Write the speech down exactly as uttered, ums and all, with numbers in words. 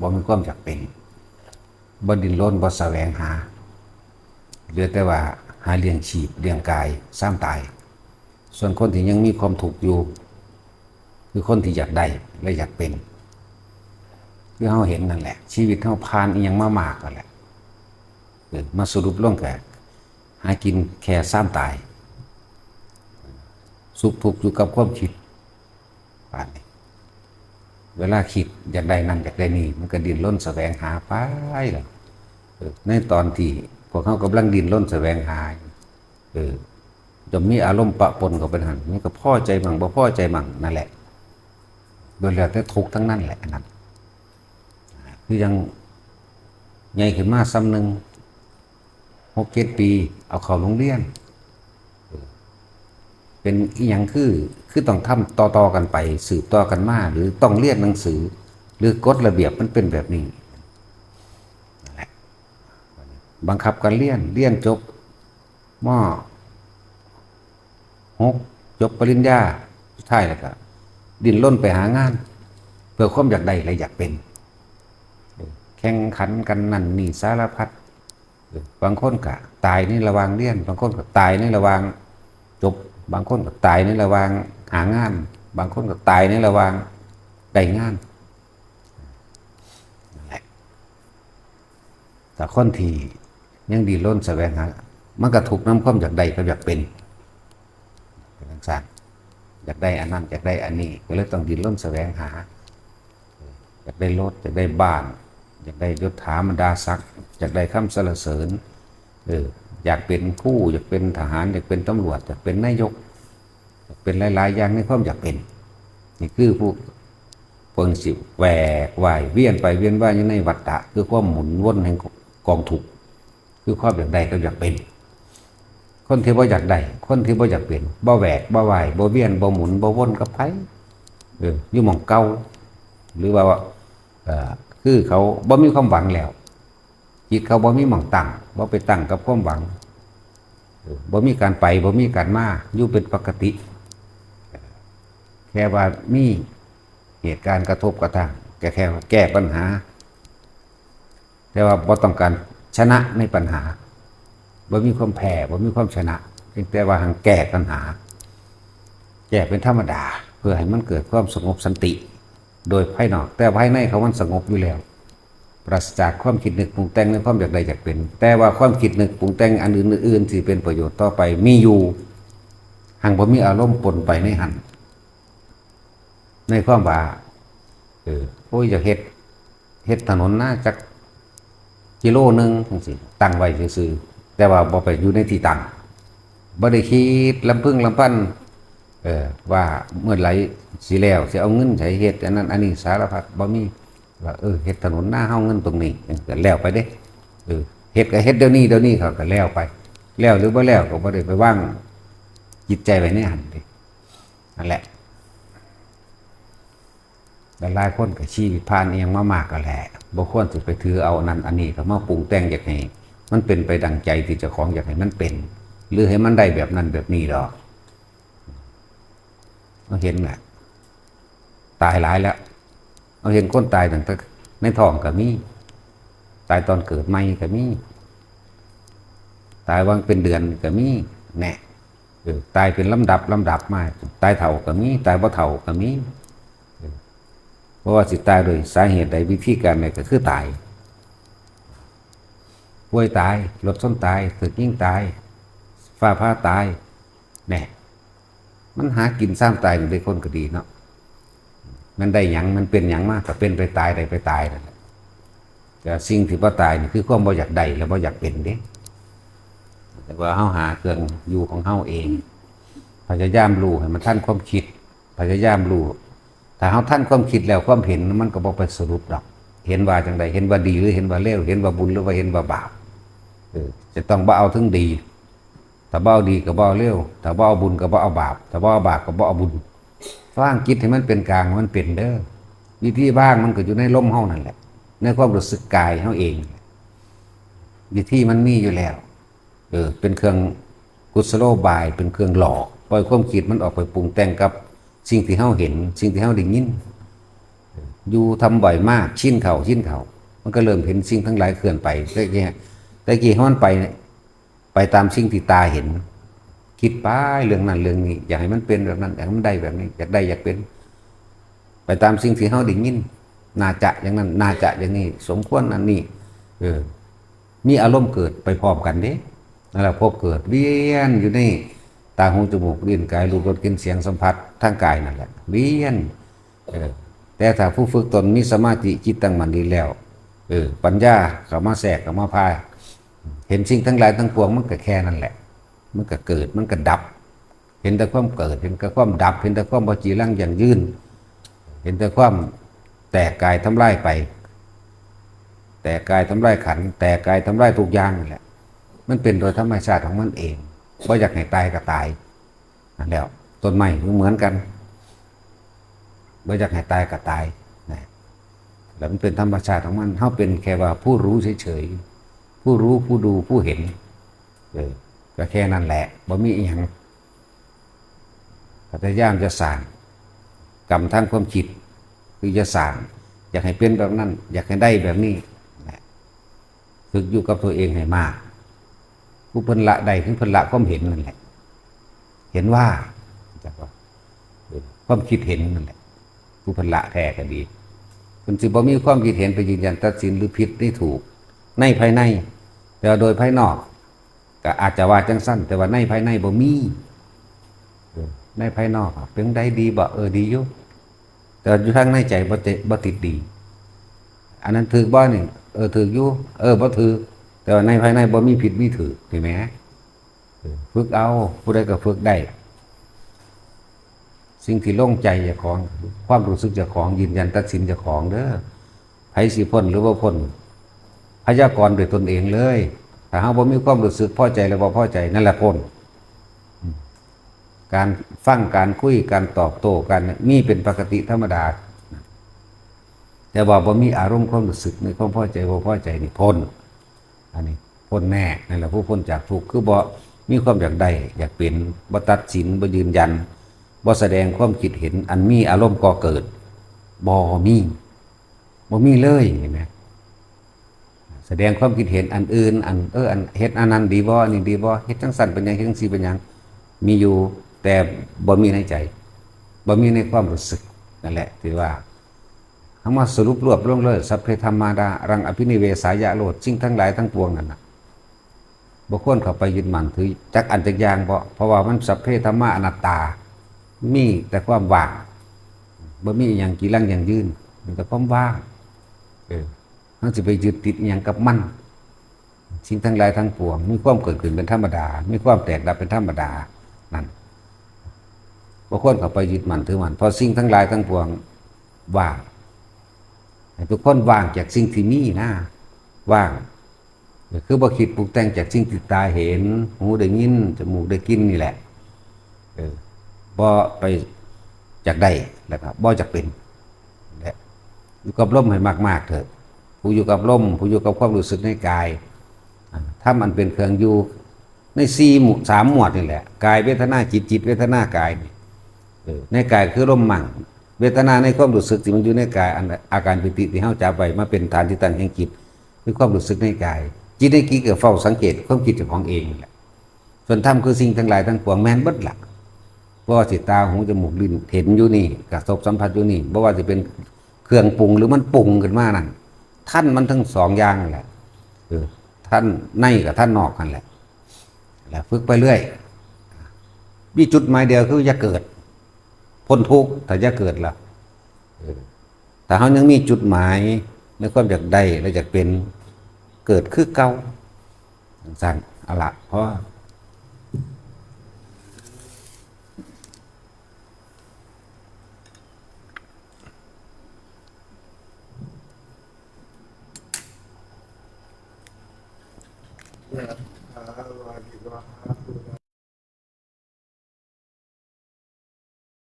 บ่มีความอยากเป็น บ่ดิ้นรน บ่แสวงหา เหลือแต่ว่าหาเลี้ยงชีพ เลี้ยงกาย ซามตาย ส่วนคนที่ยังมีความทุกข์อยู่ คือคนที่อยากได้และอยากเป็น คือเฮาเห็นนั่นแหละ ชีวิตเฮาผ่านอิหยังมามากนั่นแหละ เออ มาสรุปลงก็หากินแค่ซามตาย สุขทุกข์อยู่กับความคิด บาดนี้ เวลาคิดอยากได้นั่นอยากได้นี่ มันก็ดิ้นรนแสวงหาไปล่ะ เออ ในตอนที่พวกเฮากำลังดิ้นรนแสวงหา เออ จะมีอารมณ์ปะปนเข้าไปหั่น มันก็พอใจมั่ง บ่พอใจมั่ง นั่นแหละ ล้วนแล้วแต่ทุกข์ทั้งนั้นแหละ อันนั้น คือยังใหญ่ขึ้นมาส่ำหนึ่ง หกเจ็ดปี เอาเข้าโรงเรียน เออ เป็นอิหยังคือ คือต้องทำต่อๆกันไป สืบต่อกันมา หรือต้องเรียนหนังสือ หรือกฎระเบียบมันเป็นแบบนี้ นั่นแหละ บังคับการเรียน เรียนจบ ม.หก จบปริญญา สุดท้ายแล้วก็ดิ้นรนไปหางาน เพื่อความอยากได้และอยากเป็น เออ แข่งขันกันนั่นนี่สารพัด เออ บางคนก็ตายในระหว่างเรียน บางคนก็ตายในระหว่างจบ บางคนก็ตายในระหว่างหางาน บางคนก็ตายในระหว่างได้งาน นั่นแหละ แต่คนที่ยังดิ้นรนแสวงหา มันก็ทุกข์นำความอยากได้กับอยากเป็น เป็นจั่งซั้น อยากได้อันนั้น อยากได้อันนี้ ก็เลยต้องดิ้นรนแสวงหา อยากได้รถ อยากได้บ้าน อยากได้ยศถาบรรดาศักดิ์ อยากได้คำสรรเสริญ เออ อยากเป็นครู อยากเป็นทหาร อยากเป็นตำรวจ อยากเป็นนายก อยากเป็นหลายๆอย่างในความอยากเป็น นี่คือผู้ เพิ่นสิแหวกว่ายเวียนไปเวียนมาอยู่ในวัฏฏะ คือความหมุนวนแห่งกองทุกข์ คือความอยากได้กับอยากเป็น คนที่บ่อยากได้ คนที่บ่อยากเป็น บ่แหวก บ่ว่าย บ่เวียน บ่หมุน บ่วนกับไผ เออ อยู่หม่องเก่า หรือว่า เอ่อ คือเขาบ่มีความหวังแล้ว จิตเขาบ่มีหม่องตั้ง บ่ไปตั้งกับความหวัง เออ บ่มีการไป บ่มีการมา อยู่เป็นปกติ แค่ว่ามีเหตุการณ์กระทบกระทั่ง ก็แค่ว่าแก้ปัญหา แต่ว่าบ่ต้องการชนะในปัญหา บ่มีความแพ้ บ่มีความชนะ เพียงแต่ว่าหั้นแก้ปัญหา แก้เป็นธรรมดา เพื่อให้มันเกิดความสงบสันติ โดยภายนอก แต่ภายในเขามันสงบอยู่แล้ว ปราศจากความคิดนึกปรุงแต่งในความอยากได้อยากเป็น แต่ว่าความคิดนึกปรุงแต่งอันอื่นๆ ที่เป็นประโยชน์ต่อไปมีอยู่ หั้นบ่มีอารมณ์ปนไปในหั้น ในความว่า เออ โอ้ย อยากเฮ็ด เฮ็ดถนนนาจักกิโลหนึ่งจั่งซี้ ตั้งไว้ซื่อๆ แต่ว่าบ่ไปอยู่ในที่ตั้ง บ่ได้คิดลำพึงลำพัน เออ ว่าเมื่อไหร่สิแล้ว สิเอาเงินไสเฮ็ด อันนั้นอันนี้สารพัด บ่มี ว่า เออ เฮ็ดถนนนาเฮา เงินตรงนี้ เออ ก็แล้วไปเด้ เออ เฮ็ดก็เฮ็ดเดี๋ยวนี้ เดี๋ยวนี้เขาก็แล้วไป แล้วหรือบ่แล้วก็บ่ได้ไปวางจิตใจไว้ในหั้นเด้ นั่นแหละ หลายๆคนก็ชีวิตผ่านอิหยังมามากก็แหละ บ่ควรสิไปถือเอาอันนั้นอันนี้เข้ามาปรุงแต่งอยากให้มันเป็นไปดังใจที่เจ้าของอยากให้มันเป็น หรือให้มันได้แบบนั้นแบบนี้ดอก เฮาเห็นแหละ ตายหลายแล้ว เฮาเห็นคนตายตั้งแต่ในท้องก็มี ตายตอนเกิดใหม่ก็มี ตายหว่างเป็นเดือนก็มี แน่ เออ ตายเป็นลำดับลำดับมา ตายเฒ่าก็มี ตายบ่เฒ่าก็มี เออ บ่ว่าสิตายโดยสาเหตุใด วิธีการใดก็คือตาย ป่วยตาย รถชนตาย ถูกยิงตาย ฟ้าผ่าตาย แน่ มันหากินซามตายนี่เด้ คนก็ดีเนาะ มันได้หยัง มันเป็นหยังมา ก็เป็นไปตาย ได้ไปตายนั่นแหละ แต่สิ่งที่บ่ตายนี่คือความบ่อยากได้และบ่อยากเป็นเด้ แต่ว่าเฮาหาเครื่องอยู่ของเฮาเอง พยายามรู้ให้มันทันความคิด พยายามรู้ ถ้าเฮาทันความคิดแล้ว ความเห็นมันก็บ่ไปสรุปดอก เห็นว่าจั่งใด เห็นว่าดีหรือเห็นว่าเลว เห็นว่าบุญหรือว่าเห็นว่าบาป เออ จะต้องบ่เอาถึงดี ถ้าบ่เอาดีก็บ่เอาเลว ถ้าบ่เอาบุญก็บ่เอาบาป ถ้าบ่เอาบาปก็บ่เอาบุญ วางจิตให้มันเป็นกลาง มันเป็นเด้อ วิธีวางมันก็อยู่ในลมเฮานั่นแหละ ในความรู้สึกกายเฮาเอง วิธีมันมีอยู่แล้ว เออ เป็นเครื่องกุศโลบาย เป็นเครื่องหลอก ปล่อยความคิดมันออกไปปรุงแต่งกับสิ่งที่เฮาเห็น สิ่งที่เฮาได้ยิน เออ อยู่ทำบ่อยมาก ชินเขา ชินเขา มันก็เริ่มเห็นสิ่งทั้งหลายเคลื่อนไป แต่กี้ แต่กี้มันไป ไปตามสิ่งที่ตาเห็น คิดไปเรื่องนั้นเรื่องนี้ อยากให้มันเป็นแบบนั้น อยากให้มันได้แบบนี้ อยากได้อยากเป็น ไปตามสิ่งที่เฮาได้ยิน น่าจะอย่างนั้น น่าจะอย่างนี้ สมควรอันนี้ เออ มีอารมณ์เกิดไปพร้อมกันเด้ นั่นแหละภพเกิดเวียนอยู่ในตาหูจมูกลิ้นกายรูปรสกลิ่นเสียงสัมผัสทางกายนั่นแหละ เวียน เออ แต่ถ้าผู้ฝึกตนมีสมาธิจิตตั้งมั่นดีแล้ว เออ ปัญญาเข้ามาแทรกเข้ามาพา เห็นสิ่งทั้งหลายทั้งปวงมันก็แค่นั้นแหละ มันก็เกิดมันก็ดับ เห็นแต่ความเกิด เห็นแต่ความดับ เห็นแต่ความบ่จีรังยั่งยืน เห็นแต่ความแตกกายทำลายไป แตกกายทำลายขันธ์ แตกกายทำลายทุกอย่างนั่นแหละ มันเป็นโดยธรรมชาติของมันเอง บ่อยากให้ตายก็ตาย นั่นแหล้ว ต้นไม้ก็เหมือนกัน บ่อยากให้ตายก็ตายนะ แล้วมันเป็นธรรมชาติของมัน เฮาเป็นแค่ว่าผู้รู้เฉยๆ ผู้รู้ ผู้ดู ผู้เห็น เออ ก็แค่นั้นแหละ บ่มีอีหยัง พยายามจะสร้างกรรมทางความคิด คือจะสร้าง อยากให้เป็นแบบนั้น อยากให้ได้แบบนี้นะ ฝึกอยู่กับตัวเองให้มาก ผู้เพิ่นละได้คือเพิ่นละความเห็นนั่นแหละ เห็นว่า จักว่า เออ ความคิดเห็นนั่นแหละ ผู้เพิ่นละแท้ก็ดี เพิ่นสิบ่มีความคิดเห็นไปยืนยันตัดสินหรือผิดหรือถูก ในภายใน แต่ว่าโดยภายนอก ก็อาจจะว่าจังซั่น แต่ว่าในภายในบ่มี เออ ในภายนอกอะ เป็นใดดีบ่ เออ ดีอยู่ แต่ว่าอยู่ทางในใจบ่ติ- บ่ติดดี อันนั้นถืกบ่นี่ เออ ถืกอยู่ เออ บ่ถืก แต่ว่าในภายในบ่มีผิดมีถืก เห็นไหม เออ ฝึกเอา ผู้ใดก็ฝึกได้ สิ่งที่ลงใจเจ้าของ ความรู้สึกเจ้าของ ยืนยันตัดสินเจ้าของเด้อ ไผสิพ้นหรือบ่พ้น พยากรณ์ด้วยตนเองเลย ถ้าเฮาบ่มีความรู้สึกพอใจหรือบ่พอใจ นั่นแหละพ้น อืม การฟัง การคุย การตอบโต้ การมีเป็นปกติธรรมดา แต่ว่าบ่มีอารมณ์ความรู้สึกในความพอใจบ่พอใจนี่พ้น อันนี้พ้นแน่ นั่นแหละผู้พ้นจากทุกข์ คือบ่มีความอยากได้ อยากเป็น บ่ตัดสิน บ่ยืนยัน บ่แสดงความคิดเห็นอันมีอารมณ์ก่อเกิด บ่มี บ่มีเลย เห็นไหม แสดงความคิดเห็นอันอื่น อัน เออ อัน เฮ็ดอันนั้นดีบ่ อันนี้ดีบ่ เฮ็ดจังซั่นเป็นหยัง เฮ็ดจังซี่เป็นหยัง มีอยู่ แต่บ่มีในใจ บ่มีในความรู้สึก นั่นแหละ ที่ว่า เฮามาสรุปรวบลงเลย สัพเพธัมมา อรัง อภินิเวสายะ โลด สิ่งทั้งหลายทั้งปวงนั่นน่ะ บ่ควรเข้าไปยึดมั่นถือจักอันจักอย่าง เพราะ เพราะว่ามันสัพเพธัมมาอนัตตา มีแต่ความว่าง บ่มีอิหยังจีรังยั่งยืน มีแต่ความว่าง เออ เฮาสิไปยึดติดอิหยังกับมัน สิ่งทั้งหลายทั้งปวง มีความเกิดขึ้นเป็นธรรมดา มีความแตกดับเป็นธรรมดา นั่น บ่ควรเข้าไปยึดมั่นถือมั่น เพราะสิ่งทั้งหลายทั้งปวงว่าง ให้ทุกคนว่างจากสิ่งที่มีนะ ว่าง ก็คือบ่คิดปรุงแต่งจากสิ่งที่ตาเห็น หูได้ยิน จมูกได้กลิ่นนี่แหละ เออ บ่ไปอยากได้ แล้วก็บ่อยากเป็น และอยู่กับลมให้มากๆเถอะ ผู้อยู่กับลม ผู้อยู่กับความรู้สึกในกาย อ่า ธรรมอันเป็นเครื่องอยู่ในสี่หมู่ สามหมวดนี่แหละ กายเวทนาจิต จิตเวทนากายนี่ เออ ในกายคือลมมั่ง เวทนาในความรู้สึกที่มันอยู่ในกาย อันอาการปีติที่เฮาจับไว้มาเป็นฐานที่ตั้งแห่งจิต คือความรู้สึกในกาย จิตในจิตก็เฝ้าสังเกตความคิดเจ้าของเองนั่นแหละ ส่วนธรรมคือสิ่งทั้งหลายทั้งปวงแม่นเบิดละ บ่ว่าสิตา หู จมูก ลิ้น เห็นอยู่นี่ กระทบสัมผัสอยู่นี่ บ่ว่าสิเป็นเครื่องปรุงหรือมันปรุงขึ้นมานั่น ทันมันทั้งสองอย่างนั่นแหละ เออ ทันในกับทันนอกนั่นแหละ แล้วฝึกไปเรื่อย มีจุดหมายเดียวคืออย่าเกิด พ้นทุกข์ ถ้าอย่าเกิดละ เออ ถ้าเฮายังมีจุดหมายในความอยากได้และอยากเป็น เกิดคือเก่า จังซั่น เอาละ พอ